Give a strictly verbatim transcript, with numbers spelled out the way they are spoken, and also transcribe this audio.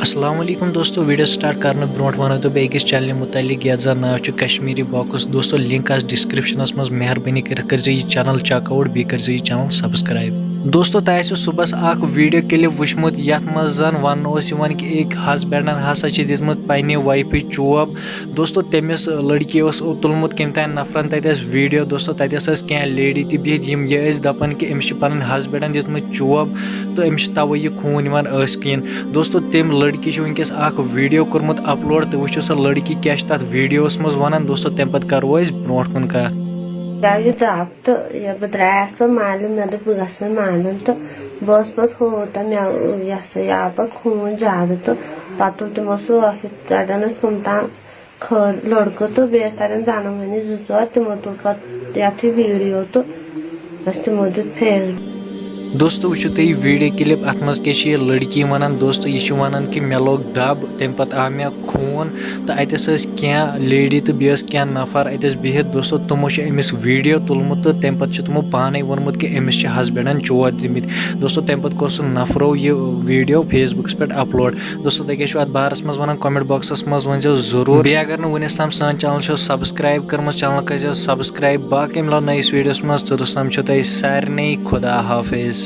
السلام علیکم دوستو، ویڈیو سٹارٹ کرنہٕ برونٛٹھ ونو تۄہہِ بہٕ أکِس چینلہِ متعلق یتھ زن ناو چھُ کشمیری باکس۔ دوستو، لنک آسہِ ڈسکرپشنس منٛز، مہربٲنی کٔرِتھ کٔرزیو یہِ چینل چیک آوٹ، بیٚیہِ کٔرزیو یہِ چینل سبسکرائب۔ دوستو، تۄہہِ آسیو صبحس اکھ ویڈیو کلپ وٕچھمُت یتھ منٛز زن وننہٕ اوس یِوان کہِ أکۍ ہسبینڈن ہسا چھِ دِژمٕژ پننہِ وایفہِ چوب۔ دوستو، تٔمِس لڑکی اوس تُلمُت کٔمۍ تام نفرن تتہِ ٲس ویڈیو۔ دوستو، تتہِ ٲس کینٛہہ لیڈی تہِ بِہِتھ، یِم یہِ ٲسۍ دپان کہِ أمِس چھِ پنٕنۍ ہسبینڈن دِژمٕژ چوب تہٕ أمِس چھِ توے یہِ خوٗن یِوان ٲسہٕ کِنۍ۔ دوستو، تٔمۍ لڑکی چھُ وٕنکیٚس اکھ ویڈیو کوٚرمُت اپلوڈ تہٕ وٕچھِو سۄ لڑکی کیٛاہ چھِ تتھ ویڈیوس منٛز ونان۔ دوستو، تمہِ پتہٕ کرو أسۍ برونٛٹھ کُن کتھ۔ کیٛازِ درٛاو تہٕ یہِ بہٕ درٛایس پتہٕ مالیُن، مےٚ دوٚپ بہٕ گژھٕ وۄنۍ مالیُن تہٕ بہٕ ٲسٕس پتہٕ ہُہ تہٕ مےٚ یہِ ہسا یہِ آو پتہٕ خوٗن زیادٕ تہٕ پتہٕ تُل تِمو سُہ ٲسہٕ تتٮ۪ن ٲسۍ تِم تام کھٲلۍ لڑکہٕ تہٕ بیٚیہِ ٲسۍ تتٮ۪ن زنان مۄہنی زٕ ژور، تِمو تُل پتہٕ یتھٕے ویڈیو تہٕ بس تِمو دیُت فیس۔ دوستو، وٕچھِو تُہۍ یہِ ویڈیو کلپ، اتھ منٛز کیٛاہ چھِ یہِ لڑکی ونان۔ دوستو، یہِ چھِ ونان کہِ مےٚ لوٚگ دب، تمہِ پتہٕ آو مےٚ خوٗن تہٕ اتٮ۪س ٲسۍ کینٛہہ لیڈی تہٕ بیٚیہِ ٲسۍ کینٛہہ نفر اتٮ۪س بِہِتھ۔ دوستو، تِمو چھُ أمِس ویڈیو تُلمُت تہٕ تمہِ پتہٕ چھُ تِمو پانے ووٚنمُت کہِ أمِس چھِ ہسبینڈن چوب دِمٕتۍ۔ دوستو، تمہِ پتہٕ کوٚر سُہ نفرو یہِ ویڈیو فیس بُکس پٮ۪ٹھ اپلوڈ۔ دوستو، تۄہہِ کیٛاہ چھُو اتھ بارس منٛز ونان؟ کمنٹ باکسس منٛز ؤنۍزیو ضروٗر۔ بیٚیہِ اگر نہٕ وُنیُس تام سٲنۍ چینل چھو سبسکرائب کٔرمٕژ، چینل کٔرزیو سبسکرائب۔ باقٕے مِلو نٔیِس ویڈیوس منٛز، توٚتس تام چھو تۄہہِ سارنٕے خدا حافظ۔